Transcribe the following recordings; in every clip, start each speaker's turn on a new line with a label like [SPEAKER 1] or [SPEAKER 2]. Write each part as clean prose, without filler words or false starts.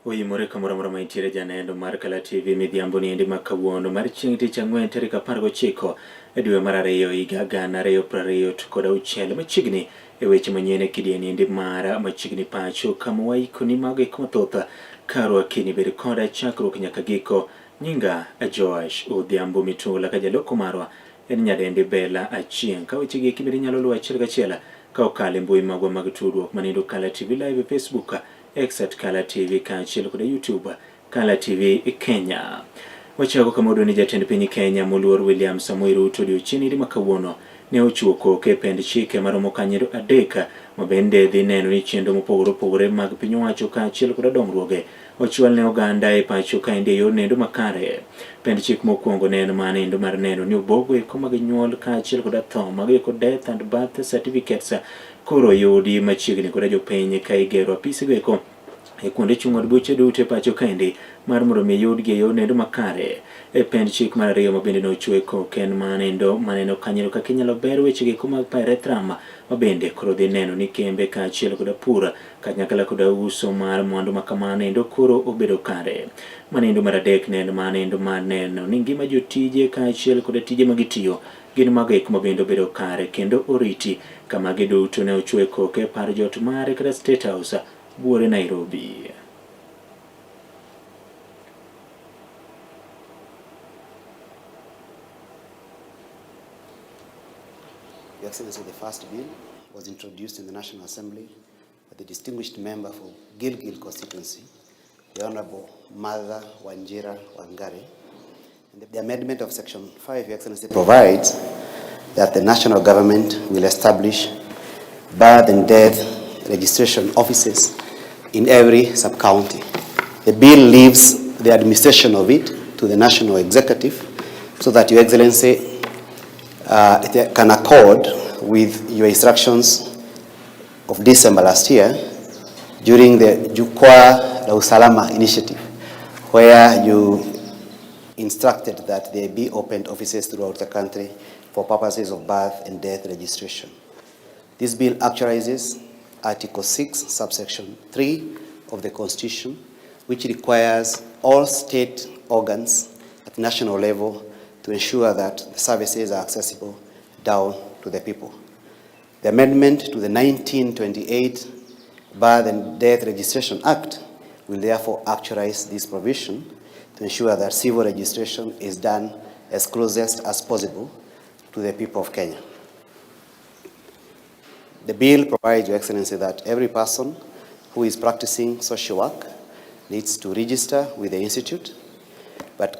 [SPEAKER 1] Oimore kamoro amora ma intiere janeno mar Kala TV midhiambo niendi ma kawuono mar chieng' tich ang'wen tarik 19 e dwe mar ariyo higa 2026 machiegni e weche manyien e kidieny niendi mar machiegni pacho kama waikoni mago eko mathoth karwakini bed koda chakruok nyaka giko. Nyinga Joash Odhiambo Mitula ka jaloko marwa en nyadendi Bella Achieng'. Ka wechegi eki bende inyalo luwo achiel kachiel ka okalo e mbui magwa mag tudruok manindo Kala TV Live e Facebook, X at Kala TV kaachiel koda YouTube Kala TV Kenya. Wachako kama ni jatend piny Kenya moluor William Samoei Ruto odiochieng' iri ma kawuono ne ochiwo koke e pend chike maromo kanyedo adek ma bende dhi neno ni chenro mopogore opogore mag piny owacho kaachiel koda dongruoge ochwal ne oganda e pacho kaendi e yor nendo makare. Pend chik mokwongo ne en mana endo mar neno ni obogo eko mag nyuol kaachiel koda tho mago eko death and birth certificates koro yudi machiegni koda jopiny ka igero apisego eko e kuonde chung' od buche duto e pacho kaendi mar mondo mi yudgi e yor nendo makare. E pend chik mar ariyo ma bende nochwe koke en manendo maneno kanyo kaka inyalo ber wechego eko mag pyrethrum ma bende koro dhi neno ni kembe kaachiel koda pur kanyakla koda uso mar mwandu ma kamano endo koro obedo kare. Manendo mar adek ne en manendo mar neno ni ngima jotije kaachiel koda tije ma gitiyo gin mago eko ma bende obedo kare kendo oriti kama giduto ne ochwe koke par jot mare kata State House buore Nairobi.
[SPEAKER 2] Your Excellency, the first bill was introduced in the National Assembly by the distinguished member for Gilgil constituency, the Honorable Martha Wanjira Wangari. And the amendment of Section 5, Your Excellency, provides that the national government will establish birth and death registration offices in every sub-county. The bill leaves the administration of it to the national executive so that, Your Excellency, it can accord with your instructions of December last year during the Jukwaa la Usalama initiative, where you instructed that there be opened offices throughout the country for purposes of birth and death registration. This bill actualizes Article 6, subsection 3 of the Constitution, which requires all state organs at national level to ensure that the services are accessible down to the people. The amendment to the 1928 Birth and Death Registration Act will therefore actualize this provision to ensure that civil registration is done as closest as possible to the people of Kenya. The bill provides, Your Excellency, that every person who is practicing social work needs to register with the institute, but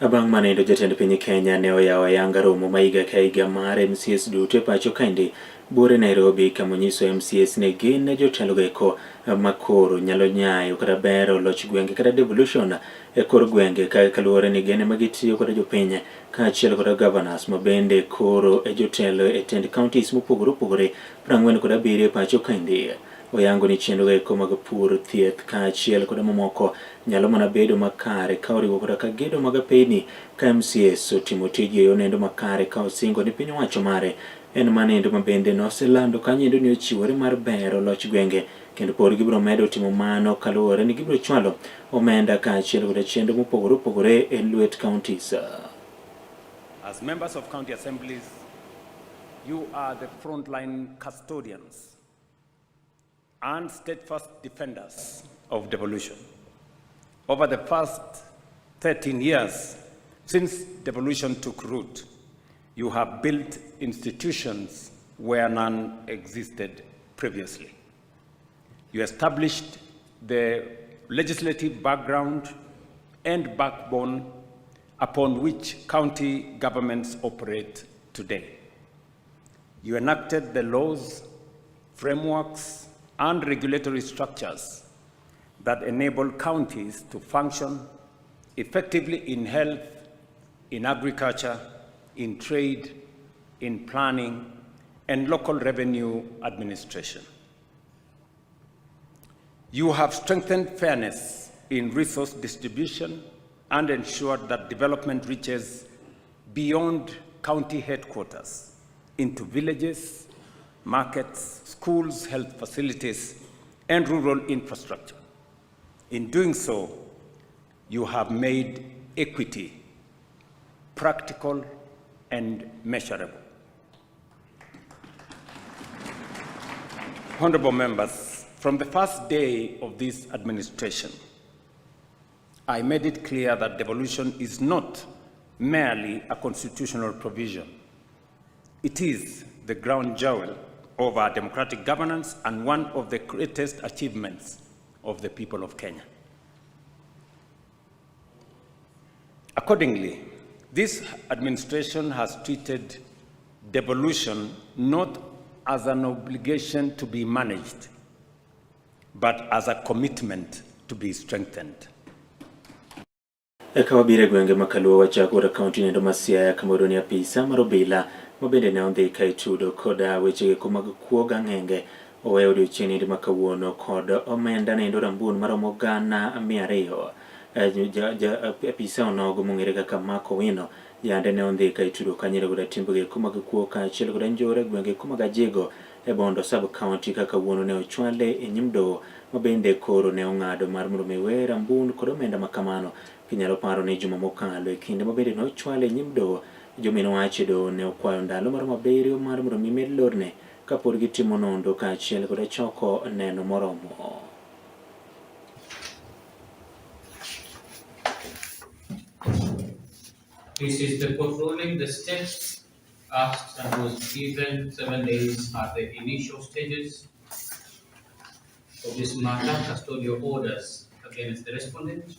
[SPEAKER 1] Bang' mano endo jatend piny Kenya ne oyawo ayanga romo ma higa ka higa mar MCAs duto e pacho kaendi buore Nairobi kama onyiso MCAs ni gin jotelo eko ma koro nyalo nyayo kata bero loch gwenge kata devolution e kor gwenge ka kaluwore ni gin ema gitiyo kod jopiny kaachiel kod governors ma bende koro e jotelo e tend counties mopogore opogore 47 e pacho kaendi. Oyango ni chenro eko mag pur, thieth kaachiel kod mamoko nyalo mana bedo makare ka oriwo koda ka gedo mag apeyni ka MCAs otimo tijgi e yo nendo makare ka osingo ni piny owacho mare en manendo ma bende noselando kanyo ni ochiwore mar bero loch gwenge kendo pod gibiro medo timo mano kaluwore ni gibiro chwalo omenda kaachiel koda chenro mopogore opogore e lwet counties.
[SPEAKER 3] As members of county assemblies, you are the frontline custodians and steadfast defenders of devolution. Over the past 13 years since devolution took root, you have built institutions where none existed previously. You established the legislative background and backbone upon which county governments operate today. You enacted the laws, frameworks, and regulatory structures that enable counties to function effectively in health, in agriculture, in trade, in planning, and local revenue administration. You have strengthened fairness in resource distribution and ensured that development reaches beyond county headquarters into villages, markets, schools, health facilities, and rural infrastructure. In doing so, you have made equity practical and measurable. Honorable members, from the first day of this administration, I made it clear that devolution is not merely a constitutional provision. It is the ground jewel of our democratic governance and one of the greatest achievements of the people of Kenya. Accordingly, this administration has treated devolution not as an obligation to be managed, but as a commitment to be strengthened.
[SPEAKER 1] Eka wabiro e gwenge ma Kaluo wachako kod kaunti nendo ma Siaya kama wayudo ni apisa mar obila ma bende ne odhi ka itudo koda weche geko mag kuo gang'enge oweyo odiochieng' nendo ma kawuono kod omenda nendo rambun maromo 200,000. Apisa onogo mong'ere kaka Mark Owino yande ne ondhi ka itudo kanyere koda timbe geko mag kuo kaachiel koda njore gwenge geko mag Ajego e Bondo sub county kaka kawuono ne ochwale e nyim doho ma bende koro ne ong'ado mar mondo mi we rambun kod omenda ma kamano. Kinyalo paro ni juma mokalo e kinde ma bende ne ochwale e nyim doho, jomin wach e doho ne okwayo ndalo maromo 7 mar mondo mi med lorne kapod gitimo nonro kaachiel koda choko neno moromo.
[SPEAKER 4] This is the court ruling. The state asked and was given 7 days at the initial stages of this matter, custodial orders against the respondent.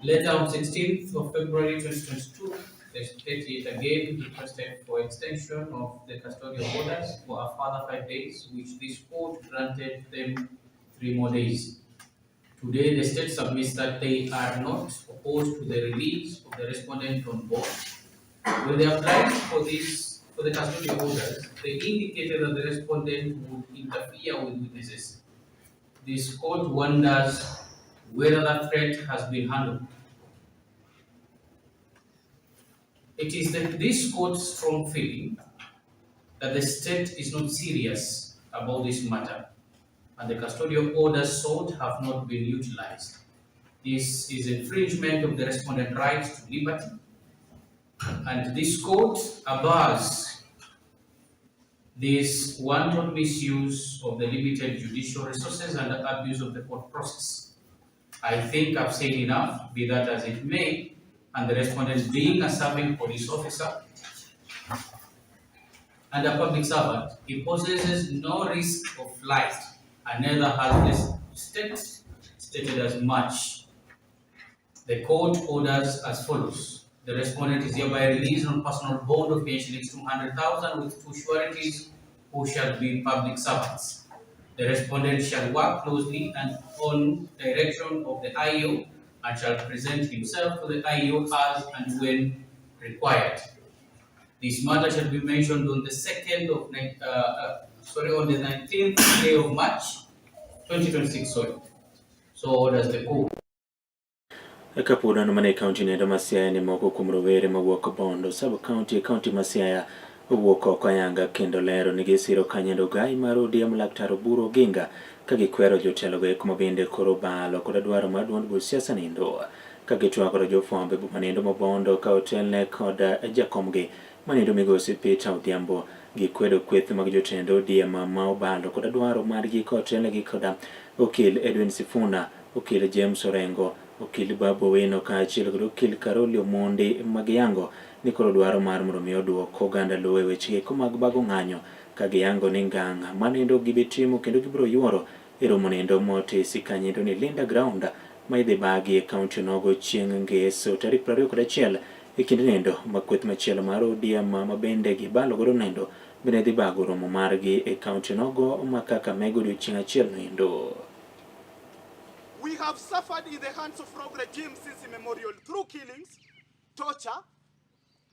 [SPEAKER 4] Later on 16th of February 2022, the state yet again requested for extension of the custodial orders for a further 5 days, which this court granted them 3 more days. Today, the state submits that they are not opposed to the release of the respondent on bond. When they applied for the custodial orders, they indicated that the respondent would interfere with witnesses. This court wonders whether that threat has been handled. It is this court's strong feeling that the state is not serious about this matter, and the custodial orders sought have not been utilized. This is infringement of the respondent's right to liberty, and this court abhors this wanton misuse of the limited judicial resources and the abuse of the court process. I think I've said enough, be that as it may, and the respondent being a serving police officer and a public servant, he possesses no risk of flight and neither has the state stated as much. The court orders as follows. The respondent is hereby released on personal bond of shillings 200,000 with 2 sureties who shall be public servants. The respondent shall work closely and on direction of the IO and shall present himself to the IO as and when required. This matter shall be mentioned on the second of sorry, on the 19th day of March, 2026. Sorry. So orders the court.
[SPEAKER 1] Kapod wan mana e kaunti nendo ma Siaya ni moko kuom rowere mawuok Bondo sub county e kaunti ma Siaya owuok oko ayanga kendo lero ni gisiro kanyendo gai mar ODM Laktar Oburu Oginga ka gikwero jotelo go eko ma bende koro obalo kod dwaro mar duond buch siasa nindo ka gitwak kod jofwambo e boma nindo ma Bondo ka otelne kod jakomgi manindo migosi Peter Odhiambo. Gikwedo kweth mag jotend ODM ma obalo kod dwaro margi ka otelnegi kod okil Edwin Sifuna, okil James Orengo, okil Babu Owino kaachiel kod okil Caroli Omondi magiyango ni koro dwaro mar mondo mi oduok oganda Luo e weche eko mag bago ng'anyo ka giyango ni ngang' manindo gibitimo kendo gibiro yuoro e romo nindo motisi kanyendo ni Linda Ground ma idhi bagi e kaunti onogo chieng' ngeso tarik 21 e kind nindo ma kweth machielo mar ODM ma bende gibalo godo nindo bende dhi bago romo margi e kaunti onogo ma Kakamega odiochieng' achiel nindo.
[SPEAKER 5] We have suffered in the hands of rogue regimes since immemorial through killings, torture,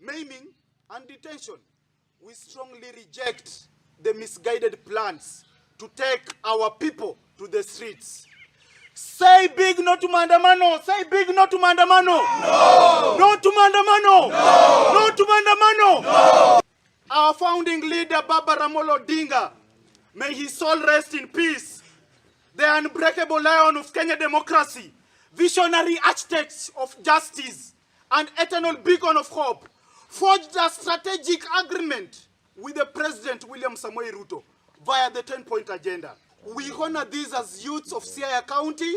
[SPEAKER 5] maiming, and detention. We strongly reject the misguided plans to take our people to the streets. Say big no to maandamano. Say big no to maandamano. No. No to maandamano. No. No to maandamano. No. Our founding leader, Baba Ramolo Odinga, may his soul rest in peace. The unbreakable lion of Kenya democracy, visionary architect of justice, and eternal beacon of hope, forged a strategic agreement with the President William Samoei Ruto via the 10-point agenda. We honor these as youths of Siaya County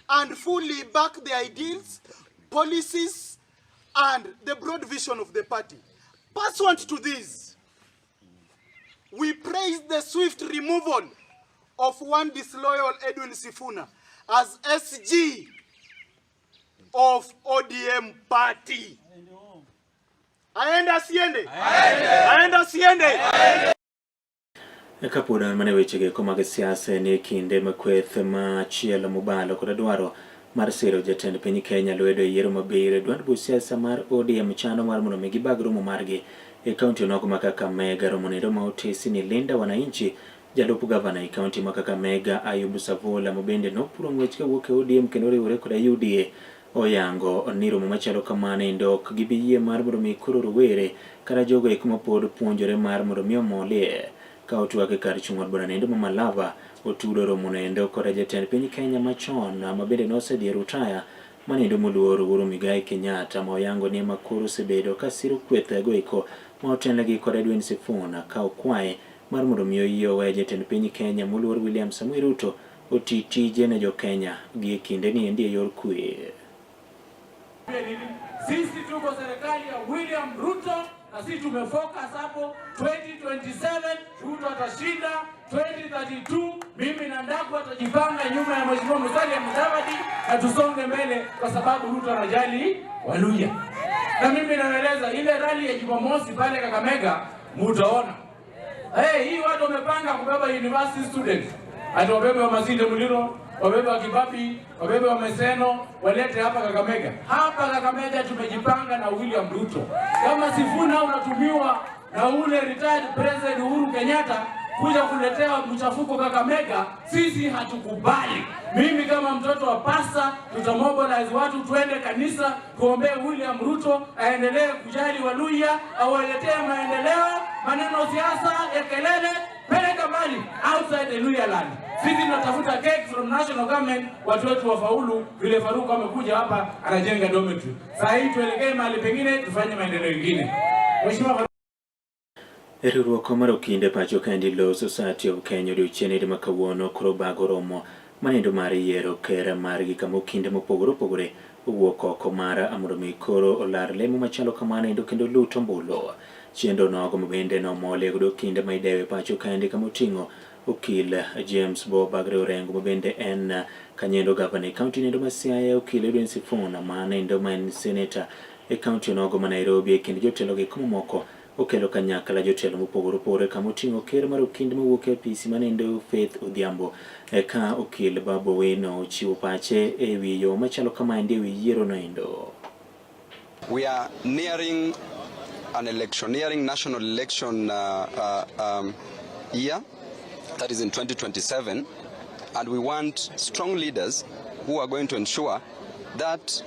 [SPEAKER 5] and fully back the ideals, policies, and the broad vision of the party. Pursuant to this, we praise the swift removal of one disloyal Edwin Sifuna as SG of ODM party. Aende asiende? Aende asiende?
[SPEAKER 1] Kapod an mana wechego eko mag siasa ni kinde ma kweth machielo mobalo koda dwaro mar siro jatend piny Kenya lwedo e yiero mabiro duond buch siasa mar ODM chano mar mondo mi gibag romo margi e kaunti onogo ma Kakamega. Romo noendo ma otesi ni Linda Wananchi. Jalup gavana e kaunti ma Kakamega Ayub Savola mabende nopuro ng'wech kawuok e ODM kendo riwore koda UDA oyango ni romo machalo kamano endo ok gibi yie mar mondo mi koro rowere kata jogo eko mapod puonjore mar mondo mi omolie. Ka otwak e kar chung' od bura noendo ma Malava otudo romo noendo koda jatend piny Kenya machon ma bende nosedhi e rutaya manendo moluor Uhuru Muigai Kenyatta ma oyango ni ema koro osebedo ka siro kweth go eko ma otelnegi kod Edwin Sifuna ka okwaye mar mondo mi oyie owe jatend piny Kenya moluor William Samoei Ruto oti tije ne jo-Kenya gi e kinde ni endi e yor kwe.
[SPEAKER 6] Sisi tuko serikali ya William Ruto na sisi tumefocus hapo 2027 Ruto atashinda 2032 mimi na Ndaku atajipanga nyuma ya Mheshimiwa Musalia Mudavadi na tusonge mbele kwa sababu Ruto anajali Waluhya. Na mimi naeleza ile rally ya Jumamosi pale Kakamega mutaona. Hey, hii watu wamepanga kubeba university students. Ati wabebe wa Masinde Muliro, wabebe wa Kibabii, wabebe wa Maseno, walete hapa Kakamega. Hapa Kakamega tumejipanga na William Ruto. Kama Sifuna unatumiwa na ule retired President Uhuru Kenyatta kuja kuletea mchafuko Kakamega, sisi hatukubali. Mimi kama mtoto wa pasta, tutamobilize watu tuende kanisa tuombee William Ruto aendelee kujali Waluhya, awaletee maendeleo. Maneno siasa ya kelele peleka mbali outside the Luhya land. Sisi tunatafuta cake from national government, watu wetu wafaulu vile Faruku amekuja hapa anajenga dormitory. Saa hii tuelekee mahali pengine tufanye maendeleo mengine. Mheshimiwa.
[SPEAKER 1] Riwruok mar okinde pacho kaendi Law Society of Kenya odiochieng' ma kawuono koro bago romo manendo mar yiero ker margi kama okinde mopogore opogore owuok oko mar mondo mi koro olar lemo machalo kamano endo kendo lut ombulu. Chenro nogo mabende nomole godo okinde ma idewe pacho kaendi kama oting'o okil James Bob Agre Orengo mabende en kanyendo gavana e kaunti nendo ma Siaya, okil Edwin Sifuna manendo ma en seneta e kaunti onogo ma Nairobi e kind jotelo gi mamoko okelo kanyakla jotelo mopogore opogore kama oting'o ker mar okinde mawuok e apisi manendo Faith Odhiambo ka okil Babu Owino ochiwo pache e wi yo machalo kamaendi e wi yiero noendo.
[SPEAKER 7] We are nearing an election, nearing national election year, that is in 2027, and we want strong leaders who are going to ensure that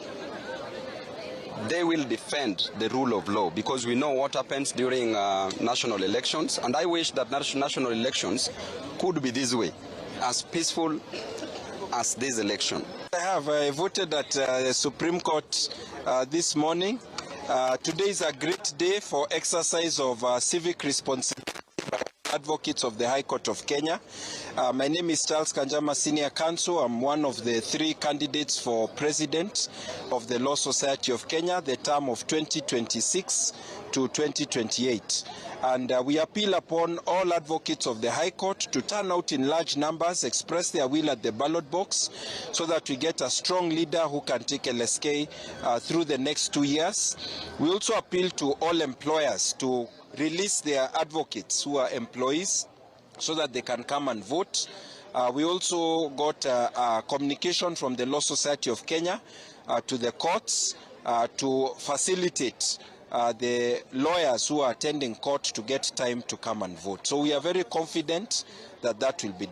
[SPEAKER 7] they will defend the rule of law, because we know what happens during national elections, and I wish that national elections could be this way, as peaceful as this election.
[SPEAKER 8] I have voted at the Supreme Court this morning. Today is a great day for exercise of civic responsibility by advocates of the High Court of Kenya. My name is Charles Kanjama, Senior Counsel. I'm one of the three candidates for President of the Law Society of Kenya, the term of 2026 to 2028. And we appeal upon all advocates of the High Court to turn out in large numbers, express their will at the ballot box, so that we get a strong leader who can take LSK through the next 2 years. We also appeal to all employers to release their advocates who are employees so that they can come and vote. We also got a communication from the Law Society of Kenya to the courts to facilitate the lawyers who are attending court to get time to come and vote. So we are very confident that that will be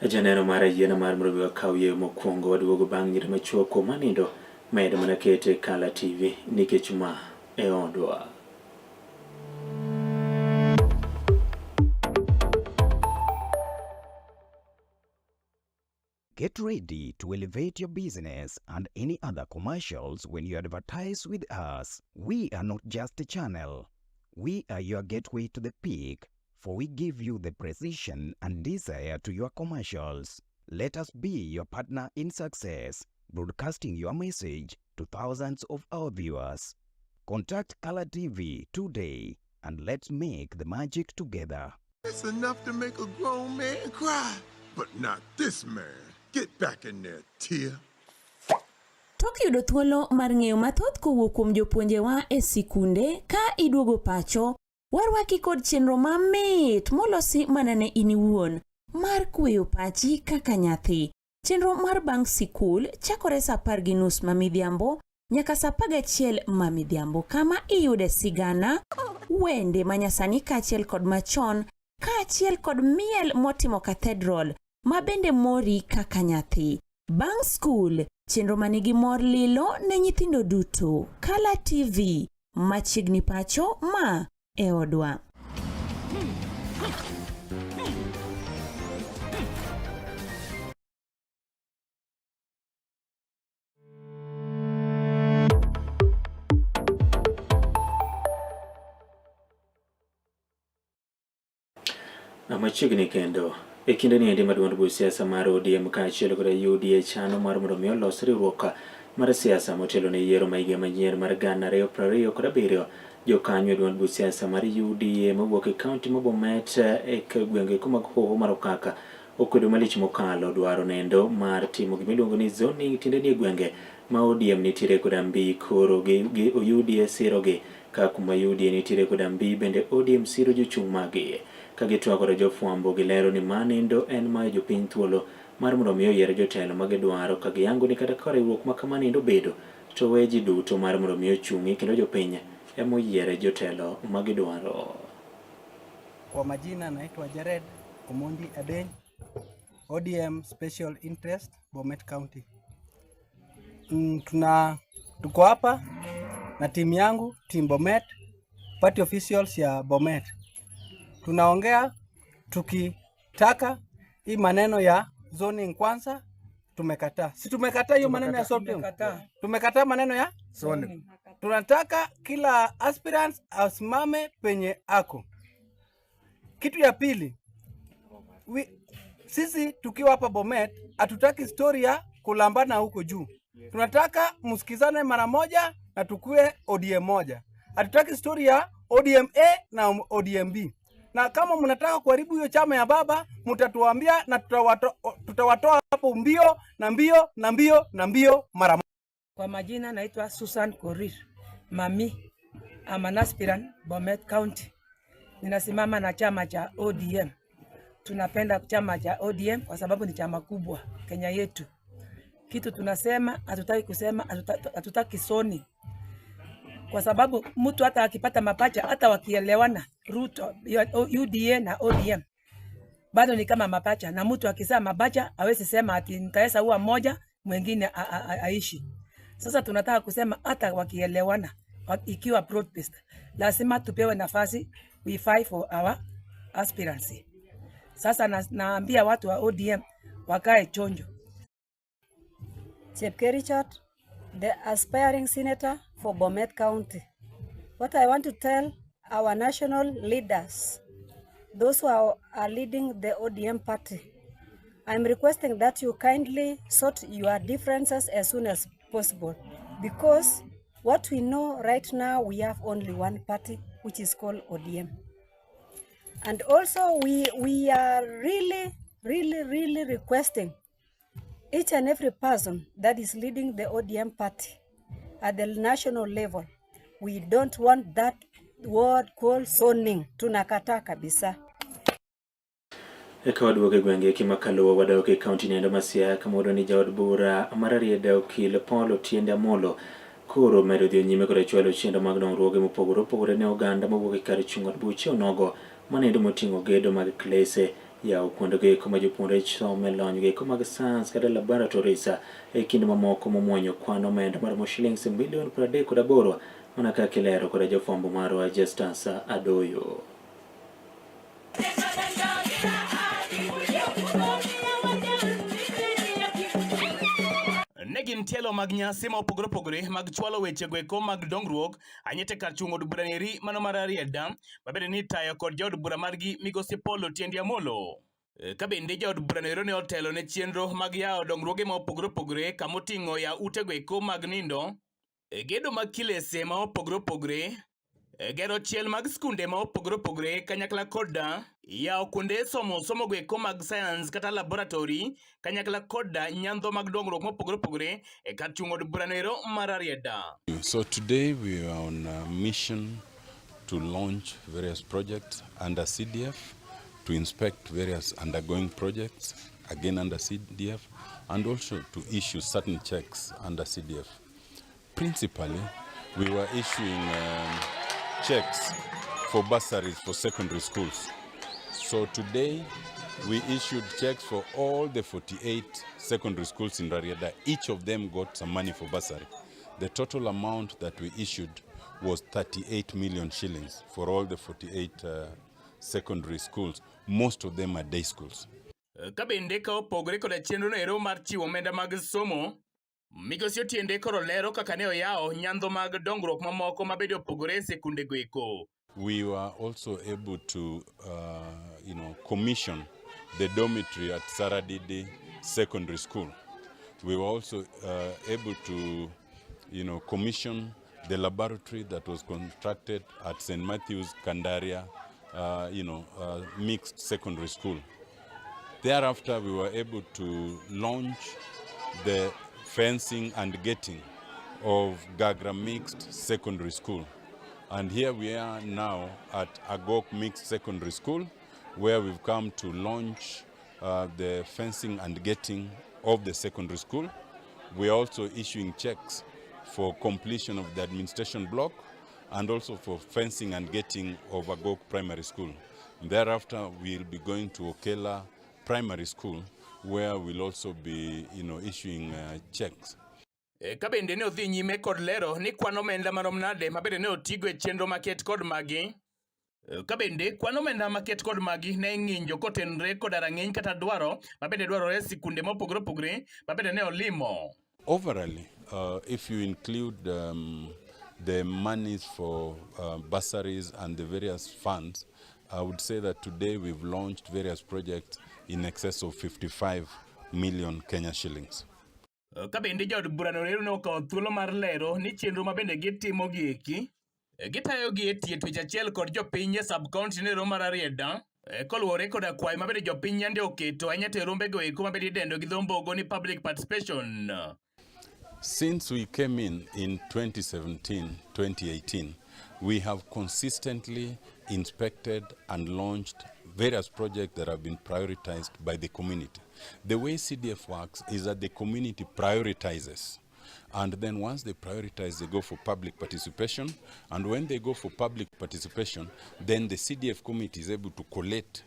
[SPEAKER 1] Janeno mar ayiena mar mondo mi wakaw yweyo mokwongo waduogo bang' nyiri machuok kuom manindo med mana kete Kala TV nikech ma e odwa.
[SPEAKER 9] Get ready to elevate your business and any other commercials when you advertise with us. We are not just a channel. We are your gateway to the peak, for we give you the precision and desire to your commercials. Let us be your partner in success, broadcasting your message to thousands of our viewers. Contact Color TV today and let's make the magic together.
[SPEAKER 10] It's enough to make a grown man cry, but not this man. Get back in there, Tia.
[SPEAKER 11] Tok yudo thuolo mar ng'eyo mathoth kowuok kuom jopuonjewa e sikunde ka iduogo pacho, warwaki kod chenro mamit molosi mana ne in iwuon mar kweyo pachi kaka nyathi. Chenro mar bang' sikul chakore saa 10:30 ma midhiambo nyaka saa 11 ma midhiambo kama iyude sigana, wende manyasani kaachiel kod machon kaachiel kod miel motimo cathedral ma bende mori kaka nyathi. Bang' skul, chenro manigi mor lilo ne nyithindo duto. Kala TV, machiegni pacho ma e odwa.
[SPEAKER 1] Machiegni kendo e kinde ni endi ma duond buch siasa mar ODM kaachiel kod UDA chano mar mondo mi olos riwruok mar siasa motelo ne yiero ma higa manyien mar 2027 jokanyo e duond buch siasa mar UDA mawuok e kaunti ma Bomet e gwenge mag Hoho mar Okaka okwedo malich mokalo dwaro nendo mar timo gima iluongo ni zoning tiende ni e gwenge ma ODM nitiere koda mbi koro gi UDA sirogi ka kuma UDA nitiere koda mbi bende ODM siro jochung' maggi. Ka gitwak kod jofwambo gilero ni manendo en mayo jopiny thuolo mar mondo mi oyier jotelo ma gidwaro ka giyango ni kata ka riwruok ma kamano obedo to we ji duto mar mondo mi ochung'i kendo jopiny ema oyiere jotelo ma gidwaro.
[SPEAKER 12] Kwa majina naitwa Jared Omondi Adeny, ODM Special Interest Bomet County. Tuna tuko hapa na timu yangu team Bomet, party officials ya Bomet. Tunaongea tukitaka hii maneno ya zoning kwanza tumekataa. Si tumekataa hiyo maneno ya zoning? Tumekataa maneno ya zoning. Tunataka kila aspirant asimame penye ako. Kitu ya pili, sisi tukiwa hapa Bomet hatutaki story ya kulambana huko juu. Tunataka msikizane mara moja na tukue ODM moja. Hatutaki story ya ODM A na ODM B. Na kama mnataka kuharibu hiyo chama ya baba, mtatuambia na tutawatoa hapo mbio na mbio na mbio na mbio mara moja.
[SPEAKER 13] Kwa majina naitwa Susan Korir Mami, I'm an aspirant Bomet County. Ninasimama na chama cha ODM. Tunapenda chama cha ODM kwa sababu ni chama kubwa Kenya yetu. Kitu tunasema hatutaki kusema, hatutaki soni. Kwa sababu mtu hata akipata mapacha, hata wakielewana Ruto, UDA na ODM bado ni kama mapacha, na mtu akizaa mapacha hawezi sema ati nitaweza uwa moja mwingine aishi. Sasa tunataka kusema hata wakielewana, ikiwa broad based, lazima tupewe nafasi, we fight for our aspirancy. Sasa naambia watu wa ODM wakae chonjo.
[SPEAKER 14] Chepkerichot, the aspiring senator for Bomet County. What I want to tell our national leaders, those who are leading the ODM party, I'm requesting that you kindly sort your differences as soon as possible, because what we know right now, we have only one party, which is called ODM. And also we are really, really, really requesting each and every person that is leading the ODM party at the national level, we don't want that word called zoning. Tunakataa kabisa.
[SPEAKER 1] Eka waduogo e gwenge eki makaluwo wadok e kaunti nendo ma Siaya kama wayudo ni jaod bura mar Rarieda okil Paul Otiende Amolo koro medo dhi nyime koda chwalo chenro mag dongruoge mopogore opogore ne oganda mawuok e kar chung' od buche onogo manendo moting'o gedo mag klese, yawo kuonde goeko ma jopuonjre some lony goeko mag science kata laboratories e kind mamoko momuonyo kwan omenda maromo shillings milion 38 mana kaka ilero koda jafwambo marwa Justus Adoyo.
[SPEAKER 15] Ne gin tielo mag nyasi ma opogore opogore mag chwalo weche goeko mag dongruok anyete kar chung' od bura neri mano mar Rarieda mabende ni itayo kod jaod bura margi migosi Paul Otiende Amolo. E, ka bende jaod bura noero ne otelo ne chenro mag yawo dongruoge ma opogore opogore kama oting'o yawo ute goeko mag nindo, e, gedo mag kilese ma opogore opogore, e, gero chiel mag skunde ma opogore opogore kanyakla koda yawo kuonde somo somo goeko mag sayans kata laboratory kanyakla koda nyandho mag dongruok mopogore opogore e kar chung' od bura noero mar Rarieda.
[SPEAKER 16] So today we are on a mission to launch various projects under CDF, to inspect various undergoing projects, again under CDF, and also to issue certain checks under CDF. Principally, we were issuing checks for bursaries for secondary schools. So today, we issued checks for all the 48 secondary schools in Rarieda. Each of them got some money for bursary. The total amount that we issued was 38 million shillings for all the 48 secondary schools. Most of them are day schools.
[SPEAKER 15] Ka bende ka opogore koda chenro no ero mar chiwo omenda mag somo, Migosi Otiende koro lero kaka ne oyawo nyandho mag dongruok mamoko mabende opogore e sekunde go eko.
[SPEAKER 16] We were also able to commission the dormitory at Saradidi Secondary School. We were also able to commission the laboratory that was constructed at St. Matthew's Kandaria, mixed secondary school. Thereafter, we were able to launch the fencing and gating of Gagra Mixed Secondary School. And here we are now at Agok Mixed Secondary School, where we've come to launch the fencing and gating of the secondary school. We are also issuing checks for completion of the administration block and also for fencing and gating of Agok Primary School. Thereafter, we'll be going to Okela Primary School, where we'll also be issuing checks.
[SPEAKER 15] Ka bende ne odhi nyime kod lero ni kwan omenda marom nade ma bende ne otigo e chenro maket kod magi. Ka bende kwan omenda maket kod magi ne ing'injo kotenore koda rang'iny kata dwaro ma bende dwarore e sikunde mopogore opogore ma bende ne olimo.
[SPEAKER 16] Overall, if you include the monies for bursaries and the various funds, I would say that today we've launched various projects in excess of 55 million Kenya shillings.
[SPEAKER 15] Ka bende jaod burano ne okawo thuolo mar lero ni chenro ma bende gitimo gi eki gitayo gi e tie twech achiel kod jopiny e sub county nero mar Rarieda koluwore koda kwayo ma bende jopiny yande oketo ahinya to e rombego eko ma bende idendo gi dho mbogo ni public participation.
[SPEAKER 16] Since we came in 2017-2018, we have consistently inspected and launched various projects that have been prioritized by the community. The way CDF works is that the community prioritizes. And then once they prioritize, they go for public participation. And when they go for public participation, then the CDF committee is able to collate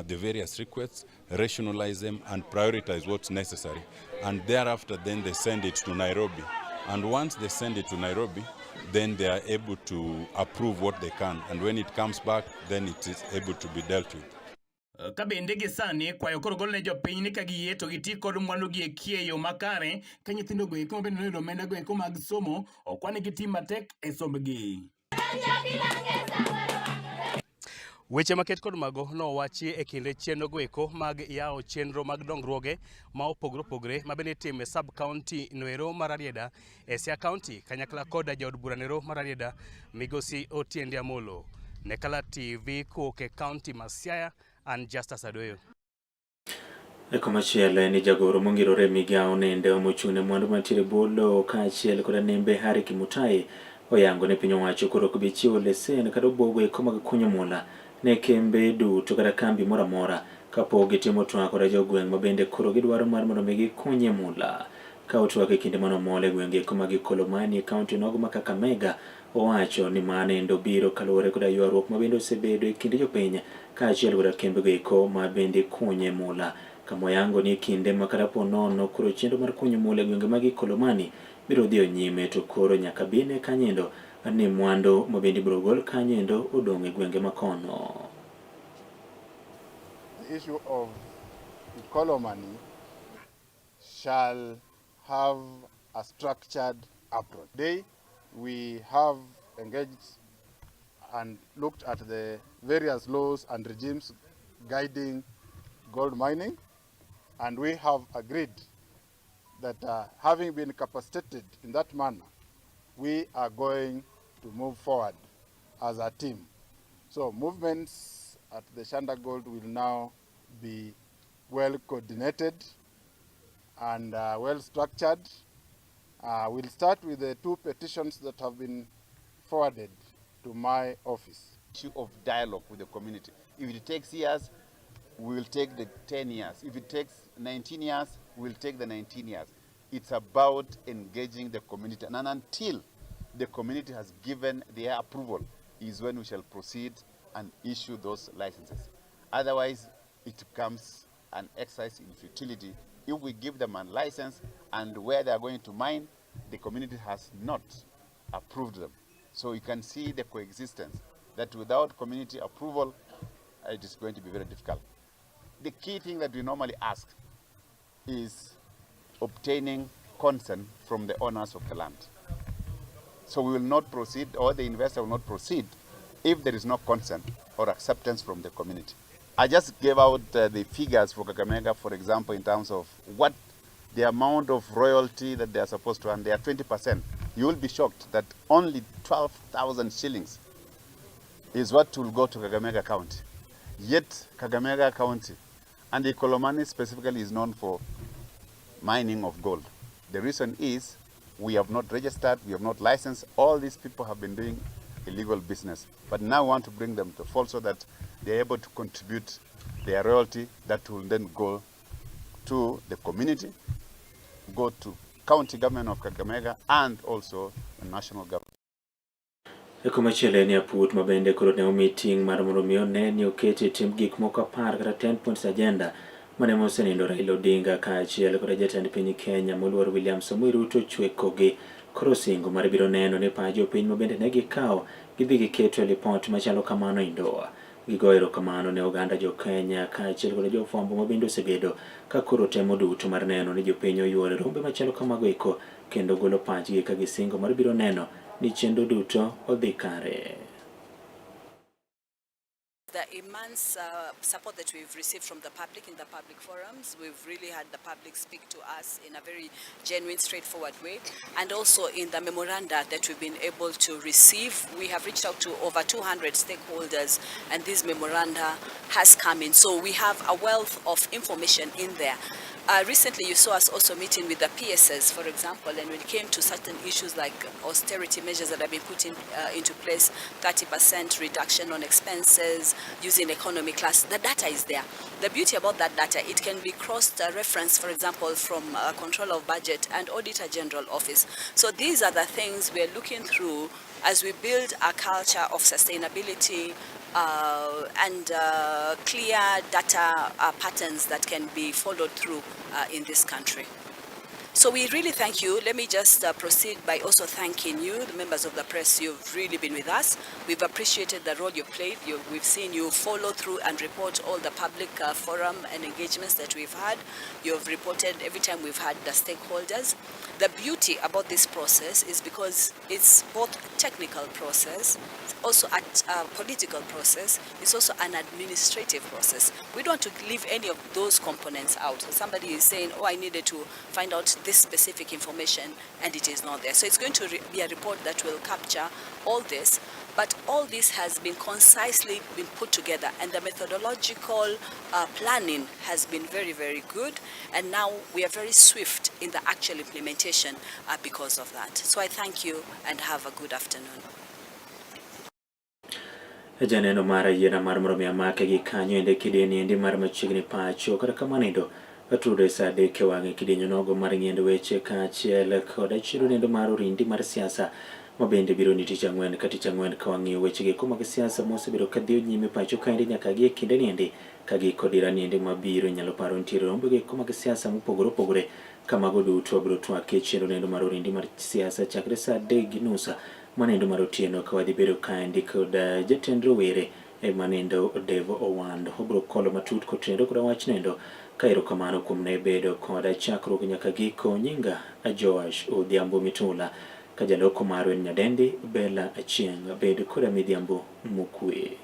[SPEAKER 16] the various requests, rationalize them, and prioritize what's necessary. And thereafter, then they send it to Nairobi. And once they send it to Nairobi, then they are able to approve what they can. And when it comes back, then it is able to be dealt with.
[SPEAKER 15] Ka bende gi sani kwayo koro gol ne jopiny ni ka giyie to giti kod mwandu gi eki e yo makare ka nyithindo go eko mabende noyudo omenda go eko mag somo okwa ni gitim matek e sombgi. Weche maket kod mago nowachi e kinde chenro go eko mag yawo chenro mag dongruoge ma opogore opogore ma bende itimo e sub county noero mar Rarieda e Siaya County kanyakla koda jaod bura noero mar Rarieda Migosi Otiende Amolo. Ne Kala TV kowuok e county ma Siaya, an Justus Adoyo.
[SPEAKER 1] E komachielo en ni jagoro mongirore e migawo nende mochung' ne mwandu mantiere bwo lowo kaachiel koda nembe Harry Kimutai oyango ni piny owacho koro ok bi chiwo lesen kata obuogo eko mag kunyo mula ne kembe duto kata kambi moro amora kapok gitimo twak koda jogweng' ma bende koro gidwaro mar mondo mi gikunye mula. Ka otwak e kinde mane omol e gwenge eko mag Ikolomani e kaunti nogo ma Kakamega, owacho ni mano endo biro kaluwore koda ywaruok ma bende osebedo e kind jopiny kaachiel koda kembego eko ma bende kunye mula. Kama oyango ni e kinde ma kata po nono koro chenro mar kunyo mula e gwenge mag Ikolomani biro dhiyo nyime to koro nyaka bine kanyendo ni mwandu ma bende ibiro gol kanyendo odong' e gwenge ma kono.
[SPEAKER 17] The issue of Ikolomani shall have a structured approach. Today, we have engaged and looked at the various laws and regimes guiding gold mining, and we have agreed that having been capacitated in that manner, we are going to move forward as a team. So movements at the Shanda Gold will now be well coordinated and well structured. We'll start with the two petitions that have been forwarded to my office.
[SPEAKER 18] Issue of dialogue with the community. If it takes years, we will take the 10 years. If it takes 19 years, we'll take the 19 years. It's about engaging the community. And until the community has given their approval is when we shall proceed and issue those licenses. Otherwise, it becomes an exercise in futility. If we give them a license and where they are going to mine, the community has not approved them. So you can see the coexistence that without community approval, it is going to be very difficult. The key thing that we normally ask is obtaining consent from the owners of the land. So we will not proceed, or the investor will not proceed, if there is no consent or acceptance from the community. I just gave out the figures for Kakamega, for example, in terms of what the amount of royalty that they are supposed to earn. They are 20%. You will be shocked that only 12,000 shillings is what will go to Kakamega County. Yet Kakamega County and Ikolomani specifically is known for mining of gold. The reason is we have not registered, we have not licensed. All these people have been doing illegal business. But now we want to bring them to fall so that they are able to contribute their royalty that will then go to the community, go to county government of Kakamega, and also the national government.
[SPEAKER 1] E komachielo en aput ma bende koro ne omi ting' mar mondo mi one ni oketi e tim gik moko 10 kata 10 points agenda mane mosenindo Raila Odinga kaachiel kod jatend piny Kenya moluor William Samoei Ruto chwekogi koro singo mar biro neno ni pach jopiny ma bende ne gikawo gidhi giketo e lipot machalo kamano e ndoa. Gigoyo erokamano ne oganda jo Kenya kaachiel kod jofwambo ma bende osebedo ka koro temo duto mar neno ni jopiny oyuoro rombe machalo kamago eko kendo golo pachgi ka gisingo mar biro neno ni chenro duto odhi kare.
[SPEAKER 19] The immense support that we've received from the public in the public forums. We've really had the public speak to us in a very genuine, straightforward way. And also in the memoranda that we've been able to receive, we have reached out to over 200 stakeholders, and this memoranda has come in. So we have a wealth of information in there. Recently, you saw us also meeting with the PSS, for example, and when it came to certain issues like austerity measures that have been put into place, 30% reduction on expenses, using economy class, the data is there. The beauty about that data, it can be crossed-referenced, for example, from Control of Budget and Auditor General Office. So these are the things we are looking through as we build a culture of sustainability and clear data patterns that can be followed through in this country. So we really thank you. Let me just proceed by also thanking you, the members of the press. You've really been with us. We've appreciated the role you played. We've seen you follow through and report all the public forum and engagements that we've had. You've reported every time we've had the stakeholders. The beauty about this process is because it's both a technical process, it's also a political process, it's also an administrative process. We don't want to leave any of those components out. So somebody is saying, oh, I needed to find out this specific information, and it is not there. So it's going to be a report that will capture all this, but all this has been concisely been put together, and the methodological planning has been very, very good, and now we are very swift in the actual implementation because of that. So I thank you and have a good afternoon.
[SPEAKER 1] Janeno mar yiena mar mondo mi amake gi kanyo ende kidieni endi mar machiegni pacho kata kamano endo Watudre sa 3 e wang'e kidieny onogo mar ng'iendo weche kaachiel kod achiel nendo mar orindi mar siasa ma bende biro ni tich ang'wen ka tich ang'wen ka wang'iyo weche geko mag siasa mosebedo ka dhiyo nyime pacho kaendi nyaka gi e kinde niendi ka giko dira niendi mabiro inyalo paro nitiere rombe geko mag siasa mopogore opogore ka mago duto wabiro twak e chenro nendo mar orindi mar siasa chakre sa 3:30 manendo mar otieno ka wadhi bedo kaendi kod jatend rowere ema nindo Devo Owando. Obiro kolo matut kotenore koda wach nendo ka erokamano kuom ne bedo koda chakruok nyaka giko. Nyinga Joash Odhiambo Mitula ka jaloko marwa en nyadendi Bella Achieng'. Bed koda midhiambo mokwe.